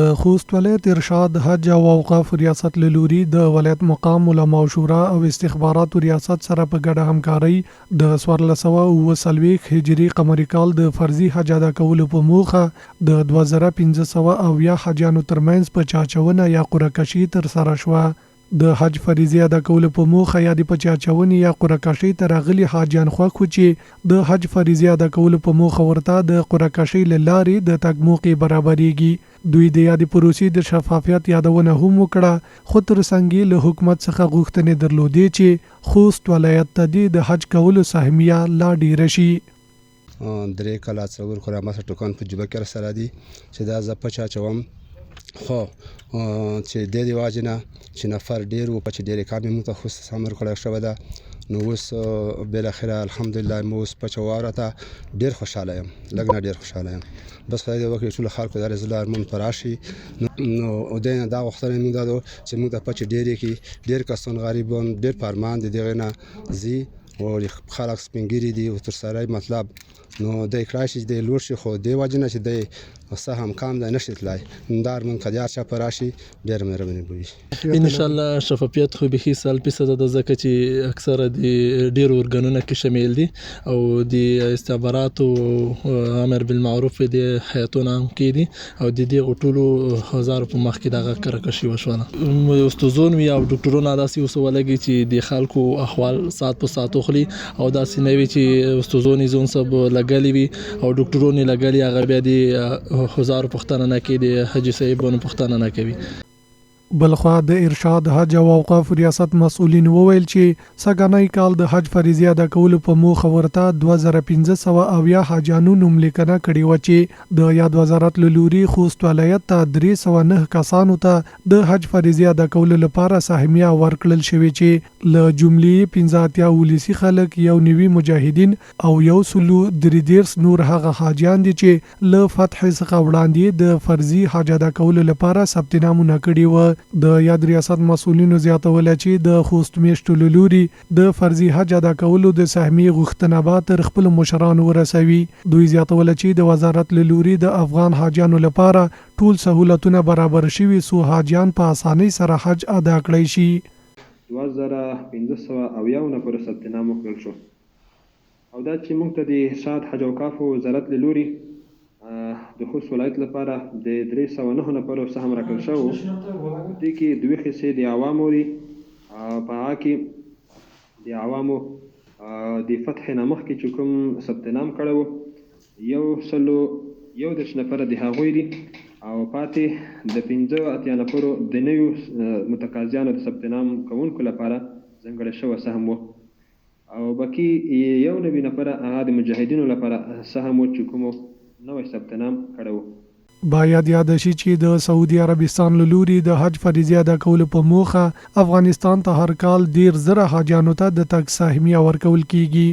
د خوست ولایت ارشاد، حج او اوقافو ریاست له لوري د ولایت مقام، علماو شورا او استخباراتو ریاست سره په ګډه همکارۍ د 1447 هجري قمري کال د فرضي حج ادا کولو په موخه د 2570 حاجیانو ترمنځ پچه اچونه یا قرعه کشي ترسره شوه. د حج فریضې ادا کولو په موخه یادې پچې اچونې یا قرعه کشۍ ته راغلي حاجیان خوښ وو چې د حج فریضې ادا کولو په موخه ورته د قرعه کشۍ له لارې د تګ موقع برابریږي. دوی د یادې پروسې د شفافیت یادونه هم وکړه خو تر څنګ یې له حکومت څخه غوښتنې درلودې چې خوست ولایت ته دې د حج کولو سهمیه لا ډیره شي. درې کاله څلور کاله ما سره ټوکان په جوبه کې راسره دي چې دا زه پچه اچوم خو چې د دې وجې نه چې نفر ډېر و پچې ډېرې کمې موږ ته خو سم ورکړی شوې ده نو اوس بالاخره الحمدلله مو اوس پچه واورته ډېر خوشحاله یم لږ نه ډېر خوشحاله یم بس خدای دې وکړي ټول خلکو دا زړه ارمان پر راشي نو د نه دا غوښتنه موږ دا چې موږ ته پچې ډېرې کړي ډېر کسان غریبان ډېر په ارمان دي دغې نه ځي او خلک سپینګیري دي او تر سره مطلب نو دی کړای شي چې دی لوړ شي خو دې وجې نه چې دی سهم کم دی نشي تلای نو دا ارمان که د هر چا په راشي ډېره مهرباني به وي. ان شاء الله شفافیت خو بیخي سل فیصده ده ځکه چې اکثره د ډیرو ارګانونه کې شامل دي او د استخباراتو او امر بالمعروف د هیئتونه هم کې دي او د دغو ټولو هزارو په مخ کې دغه کره کشي وشوله. استادان وي او ډاکټرونه داسې اوس ولګي چې د خلکو احوال ساعت په ساعت اخلي او داسې نه وي چې استادان یې ځون سب لګلي وي او ډاکټرون یې لګلي هغه بیا د هزارو پوښتنه نه کوي د حاجي صاحبانو پوښتنه نه کوي. بلخوا د ارشاد، حج او اوقافو ریاست مسؤلینو وویل چې سږنی کال د حج فریضې ادا کولو په موخه ورته 2570 حاجیانو نوم لیکنه کړې وه چې د یاد وزارت له لوري خوست ولایت ته 309 کسانو ته د حج فریضې ادا کولو لپاره سهمیه ورکړل شوې چې له جملې یې 85 ولسي خلک، 91 مجاهدین او یو سلو دری دیرس نور هغه حاجیان دي چې له فتحې څخه وړاندې یې د فرضي حج ادا کولو لپاره ثبت نامونه کړي و. د یاد ریاست مسؤلینو زیاتوله چې د خوست میشتو له لوري د فرضي حج ادا کولو د سهمیې غوښتنه به تر خپلو مشرانو ورسوي. دوی زیاتوله چې د وزارت له لوري د افغان حاجیانو لپاره ټول سهولتونه برابر شوي څو حاجیان په اسانۍ سره حج ادا کړای شي. 2501 نفرو ثبت نام وکړل شو. او دا چې موږ ته د ارشاد، حج او اوقافو وزارت له لوري د خوست ولایت لپاره د 309 نفرو سهم راکړل شوی وو، په دې کې دوې حصې د عوامو دي، په هغه کې د عوامو د فتحې نه مخکې چې کوم ثبت نام کړی وو 131 نفره د هغوی دي او پاتې د 85 نفرو د نویو متقاضیانو د ثبت نام کوونکو لپاره ځانګړی شوی سهم وو. او بقي 91 نفره هغه د مجاهدینو لپاره سهم وو چې کومو نوی ثبت نام کړی وو. باید یاده شي چې د سعودي عربستان له لوري د حج فریضې ادا کولو په موخه افغانستان ته هر کال 30,000 حاجیانو ته د تګ سهمیه ورکول کیږي.